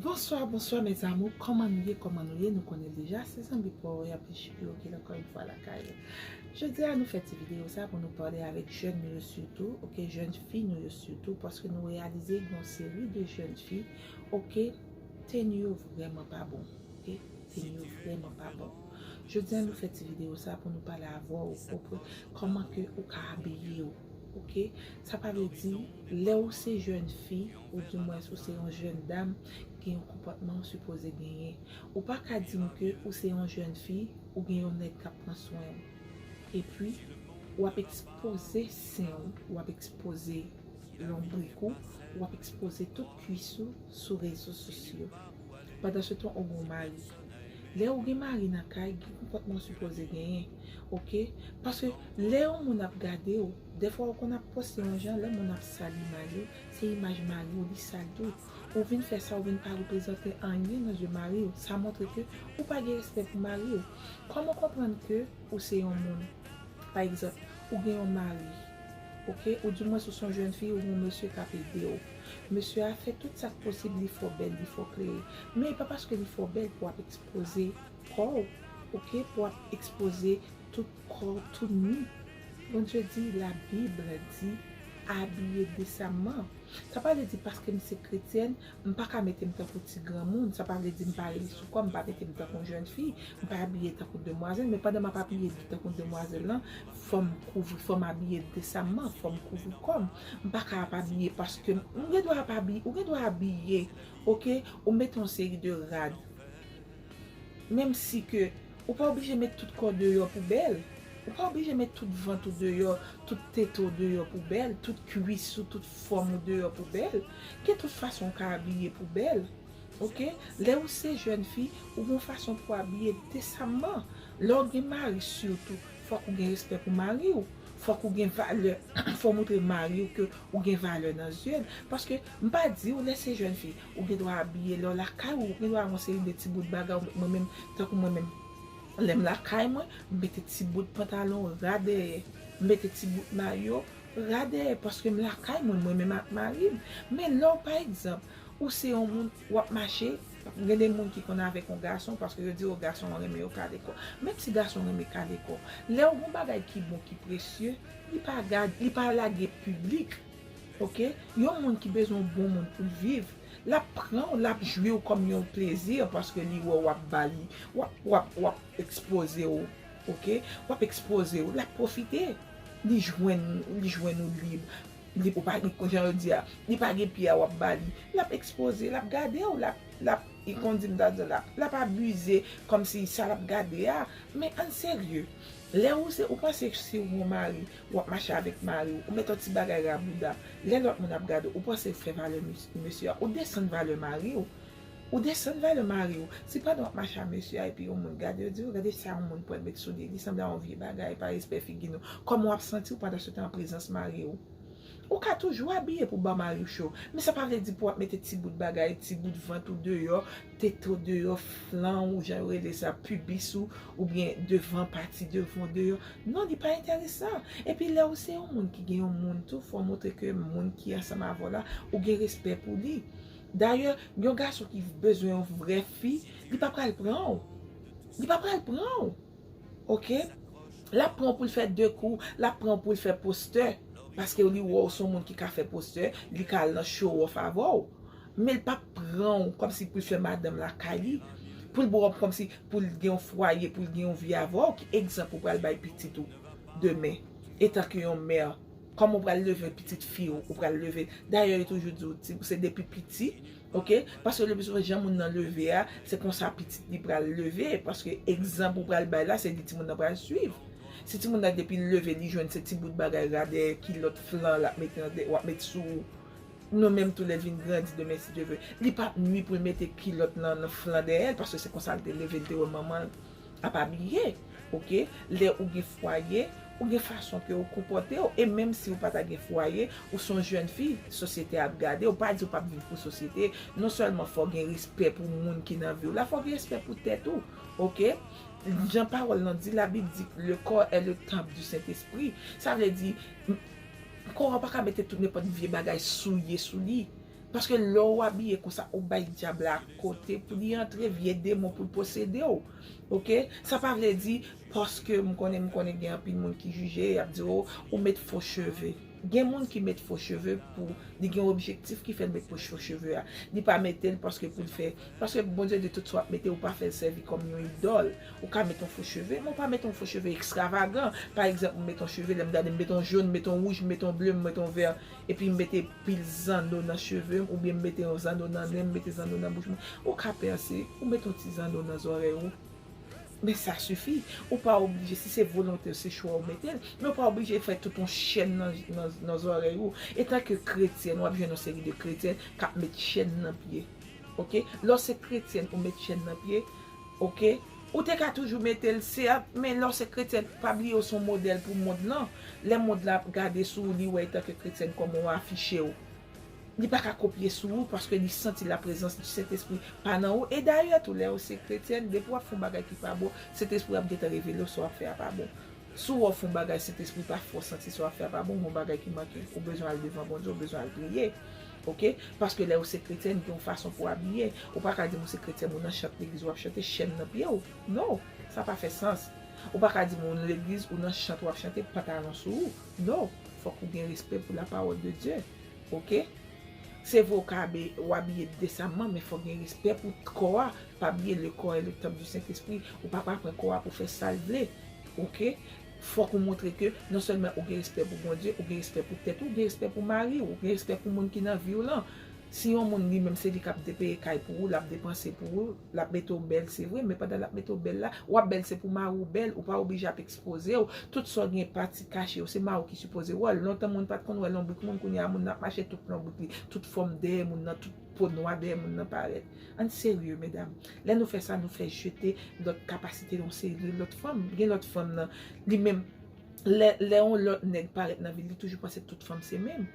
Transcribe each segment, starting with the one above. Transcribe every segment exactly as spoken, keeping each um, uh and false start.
Bonswa, bonswa mes amours, kòman nou ye, kòman nou ye, nou konnen deja, se zanmi pa w, Yapi Chipi, oke, ankò yon fwa lakay. Jodi a nou fè ti videyo sa pou nou pale avèk jèn nou yo sitou, oke, jèn fi nou yo sitou, paske nou reyalize gen yon seri de jèn fi, oke, teni yo vrèman pa bon, oke, teni yo vrèman pa bon. Jodi a nou fè ti videyo sa pou nou pale avè w, oke, kòman ke ou ka abiye w, oke? Sa pa vle di, lè ou se jèn fi, ou dimwens ou se yon jèn dam, gen yon konpòtman ou sipoze genyen. Ou pa ka di m ke ou se yon jèn fi, ou gen yon nèg k ap pran swen w. Epi, w ap ekspoze sen w, w ap ekspoze lonbrik ou, w ap ekspoze tout kwis ou sou rezo sosyo. Pandan se tan, ou gen yon mari. Lè ou gen mari nan kay, gen konpòtman ou sipoze genyen, oke? Paske lè yon moun ap gade w, dèfwa ou konn ap poste yon jan, lè moun ap sal imaj ou, se imaj mari w li sal tou. Ou vin fè sa, ou vin pa reprezante anyen nan zye mari w. Sa montre ke ou pa gen respè pou mari w. Kòman konprann ke ou se yon moun? Pa egzanp, ou gen yon mari, oke? Ou dimwens ou se yon jèn fi, ou gen yon mesye k ap ede w. Mesye a fè tout sa k posib, li fè w bèl, li fè w klere. Men e pa paske li fè w bèl pou w ap ekspoze kò w, oke? Pou w ap ekspoze tout kò w, tout nu. Bondye di, Labib di, abiye desamman. Sa pa vle di paske m se kretyèn, m pa ka mete m tankou ti granmoun. Sa pa vle di m pa rele sou kò m, m pa mete m tankou yon jèn fi, m pa abiye tankou demwazèl. Men pandan m ap abiye tankou demwazèl lan, fò m kouvri, fò m abiye desamman, fò m kouvri kò m. M pa ka ap abiye paske m, m gen dwa ap abiye, ou gen dwa abiye, oke? Ou mete yon seri de rad. Menm si ke ou pa oblije met tout kò w deyò pou bèl. Ou pa oblije met tout vant ou deyò, tout tete w deyò pou bèl, tout kwis ou, tout fòm ou deyò pou bèl. Gen tout fason w ka abiye pou bèl. Oke? Lè ou se jèn fi, ou gen yon fason pou w abiye desamman. Lè w gen mari sitou, fòk ou gen respè pou mari w. Fòk ou gen valè, fò w montre mari w ke ou gen valè nan zye l. Paske m pa di w lè se jèn fi, ou gen dwa abiye lè w lakay ou, ou gen dwa yon seri de ti bout bagay, mwen menm, tankou mwen menm, lè m lakay mwen, m mete ti bout pantalon ra dèyè, m mete ti bout mayo ra dèyè, paske m lakay mwen, mwen menm ak mari m. Men lè w, pa egzanp, ou se yon moun, w ap mache, gen de moun ki konn avèk yon gason, paske yo di yo gason an renmen yo kale kò. Menm si gason renmen kale kò, lè w gen yon bagay ki bon, ki presye, li pa gad, li pa lage piblik. Oke? Yon moun ki bezwen yon bon moun pou l viv, l ap pran w, l ap jwi w kòm yon plezi, paske li wè w ap ba li, w ap, w ap, w ap ekspoze w, oke? W ap ekspoze w, l ap pwofite. Li jwenn, li jwenn ou lib. Li, ou pa, li, jan yo di a, li pa gen pye a, w ap ba li. L ap ekspoze, l ap gade w, l ap, l ap, li konn di m ta di l ap, l ap abize, kòmsi sa l ap gade a. Men ann serye. Lè ou se, ou panse si ou yon mari, w ap mache avèk mari w, ou mete yon ti bagay ra bouda, lè lòt moun ap gade w, ou panse ou fè valè mes-, mesye a, ou desann valè mari w. Ou desann valè mari w. Si pandan w ap mache a mesye a, epi yon moun gade, yo di, "Oh, gade sa yon moun pral met sou li, li sanble a yon vye bagay, pa respè figi nou." Kòman w ap santi w pandan se tan an prezans mari w? Ou ka toujou abiye pou ba mari w cho, men sa pa vle di pou w ap mete ti bout bagay, ti bout vant ou deyò, tete w deyò, flan ou, jan yo rele sa, pibis ou, oubyen devan, pati devan w deyò. Non, li pa enteresan. Epi lè ou se yon moun ki gen yon moun tou, fò w montre ke moun ki ansanm avè w la, ou gen respè pou li. Dayè, yon gason ki bezwen yon vrè fi, li pa pral pran w. Li pa pral pran w. Oke? L ap pran w pou l fè de kou, l ap pran w pou l fè postè. Paske li wè w se yon moun ki ka fè postè, li ka al nan show off avè w. Men l p ap pran w kòmsi pou l fè madanm lakay li. Pou l ba w kòmsi pou l gen yon fwaye, pou l gen yon vi avè w. Ki egzanp ou pral bay pitit ou demen? Etanke yon mè, kòman w pral leve pitit fi w, ou pral leve. Dayè, yo toujou di w, ti, se depi piti, oke? Paske le pli souvan, jan moun nan leve a, se konsa pitit li pral leve. Paske egzanp ou pral bay la, se li timoun nan pral swiv. Si timoun nan depi l leve, li jwenn se ti bout bagay ra dèyè, kilòt, flan, l ap mete nan dè-, w ap met sou ou. Nou menm tou, lè l vin grandi demen, si Dye vle, li p ap nwi pou l mete kilòt nan, nan flan dèyè l, paske se konsa l te leve, l te wè manman l ap abiye. Oke? Lè ou gen fwaye, ou gen fason ke ou konpòte w. E menm si ou pa ta gen fwaye, ou se yon jèn fi, sosyete a ap gade w. Pa di ou p ap viv pou sosyete. Non sèlman fò w gen respè pou moun ki nan vi w la, fò w gen respè pou tèt ou. Oke? Jan pawòl lan di, Labib di, le corps est le temple du Saint-Esprit. Sa vle di, m-, kò a pa ka mete tout nenpòt vye bagay souye sou li. Paske lè w abiye konsa, ou bay dyab la kote pou li antre, vye demon pou l posede w. Oke? Sa pa vle di, paske m konnen, m konnen gen anpil moun ki jije, y ap di, "O, ou met fo cheve." Gen moun ki met fo cheve pou li gen objektif ki fè l met fo cheve a. Li pa mete l paske pou l fè, paske Bondye di tout sa w ap mete, ou pa fè l sèvi kòm yon idòl. Ou ka met yon fo cheve, men ou pa met yon fo cheve ekstravagan. Pa egzanp, m met yon cheve, lè m gade, m met yon jòn, m met yon wouj, m met yon ble, m met yon vè, epi m mete pil zanno nan cheve m, oubyen m mete yon zanno nan nen m, m mete zanno nan bouch mwen. Ou ka pèse, ou met yon ti zanno nan zòrèy ou. Men sa sifi. Ou pa oblije, si se volonte w, se chwa w mete l, men ou pa oblije fè tout yon chèn nan, nan, nan zòrèy ou. Etanke kretyèn, w ap jwenn yon seri de kretyèn k ap met chèn nan pye. Oke? Lè w se kretyèn, ou met chèn nan pye. Oke? Ou te ka toujou mete l, sèt, men lè w se kretyèn, pa bliye w se yon modèl pou mond lan. Lè mond lan ap gade sou ou, li wè etanke kretyèn kòman w afiche w. Li pa ka kopye sou ou paske li santi laprezans di Sentespri pa nan ou. E dayè tou, lè w se kretyèn, depi w ap fè yon bagay ki pa bon, Sentespri ap gentan revele w sa w ap fè a pa bon. Si w wè w fè yon bagay, Sentespri pa fè w santi sa w ap fè a pa bon, yon bagay ki manke, ou bezwen al devan Bondye, ou bezwen al priye. Oke? Paske lè w se kretyèn, gen yon fason pou w abiye. Ou pa ka di m ou se kretyèn, ou nan chant legliz, w ap chante, chèn nan pye w. No, sa pa fè sans. Ou pa ka di m ou nan legliz, ou nan chant, w ap chante, pantalon sou ou. No, fòk ou gen respè pou la parole de Dieu. Oke? Se vre w ka abe-, w abiye desamman, men fòk gen respè pou kò a. Pa bliye, le corps est le temple du Saint-Esprit. Ou pa ka pran kò a pou fè sa l vle. Oke? Fòk ou montre ke non sèlman ou gen respè pou Bondye, ou gen respè pou tèt ou, ou gen respè pou mari w, ou gen respè pou moun ki nan vi w lan. Si yon moun li menm se li k ap depeye kay pou ou, l ap depanse pou ou, l ap mete w bèl, se vre, men pandan l ap mete w bèl la, w ap bèl se pou mari w bèl, ou pa oblije ap ekspoze w. Tout sa w gen pati kache yo, se mari w ki sipoze wè l. Lontan moun pa t konn wè lonbrik moun, kounye a moun nan ap mache tout lonbrik li, tout fòm dèyè moun nan, tout po nwa dèyè moun nan parèt. Ann serye, medam. Lè nou fè sa, nou fè jete lòt kapasite yon seri de lòt fanm. Gen lòt fanm nan, li menm, lè, lè yon lòt nèg parèt nan vi l, li toujou panse tout fanm se menm.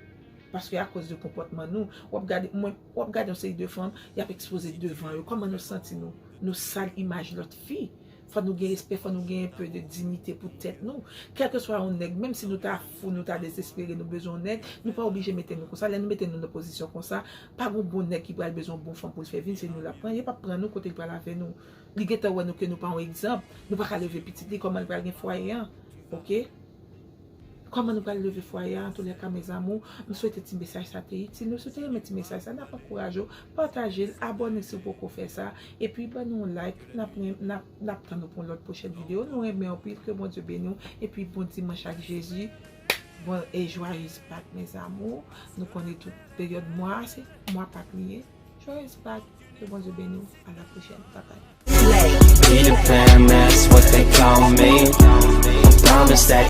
Paske akoz de konpòtman nou, w ap gade, mwen, w ap gade yon seri de fanm, y ap ekspoze devan yo. Kòman nou santi nou? Nou sal imaj lòt fi. Fò nou gen respè, fò nou gen enpe de diyite pou tèt nou. Kèlkeswa yon nèg, menm si nou ta fou, nou ta dezespere, nou bezwen yon nèg, nou pa oblije mete nou konsa. Lè nou mete nou nan pozisyon konsa, pa gen yon bon nèg ki pral bezwen yon bon fanm pou l fè vin, se nou l ap pran. Li p ap pran nou kote l pral avè nou. Li gentan wè nou ke nou pa yon egzanp. Nou pa ka leve pitit li, kòman l pral gen fwaye an? Oke? Kòman nou pral leve fwaye a? Antoulèka, mes amours, m swete ti mesaj sa te itil nou. Si w te renmen ti mesaj sa, n ap ankouraje w, pataje l, abòne si w poko fè sa, epi ban nou yon like, n ap ren-, n ap, n ap tann nou pou yon lòt pwochèn videyo. Nou renmen w anpil, ke Bondye beni w, epi bon dimanch ak Jezi. Bon, e joyeuses Pâques, mes amours. Nou konnen tout peryòd mwa a, se mwa Pak li ye. Joyeuses Pâques, ke Bondye beni w. À la prochaine. Bye bye. Peter Pan, that's what they call me. I promise that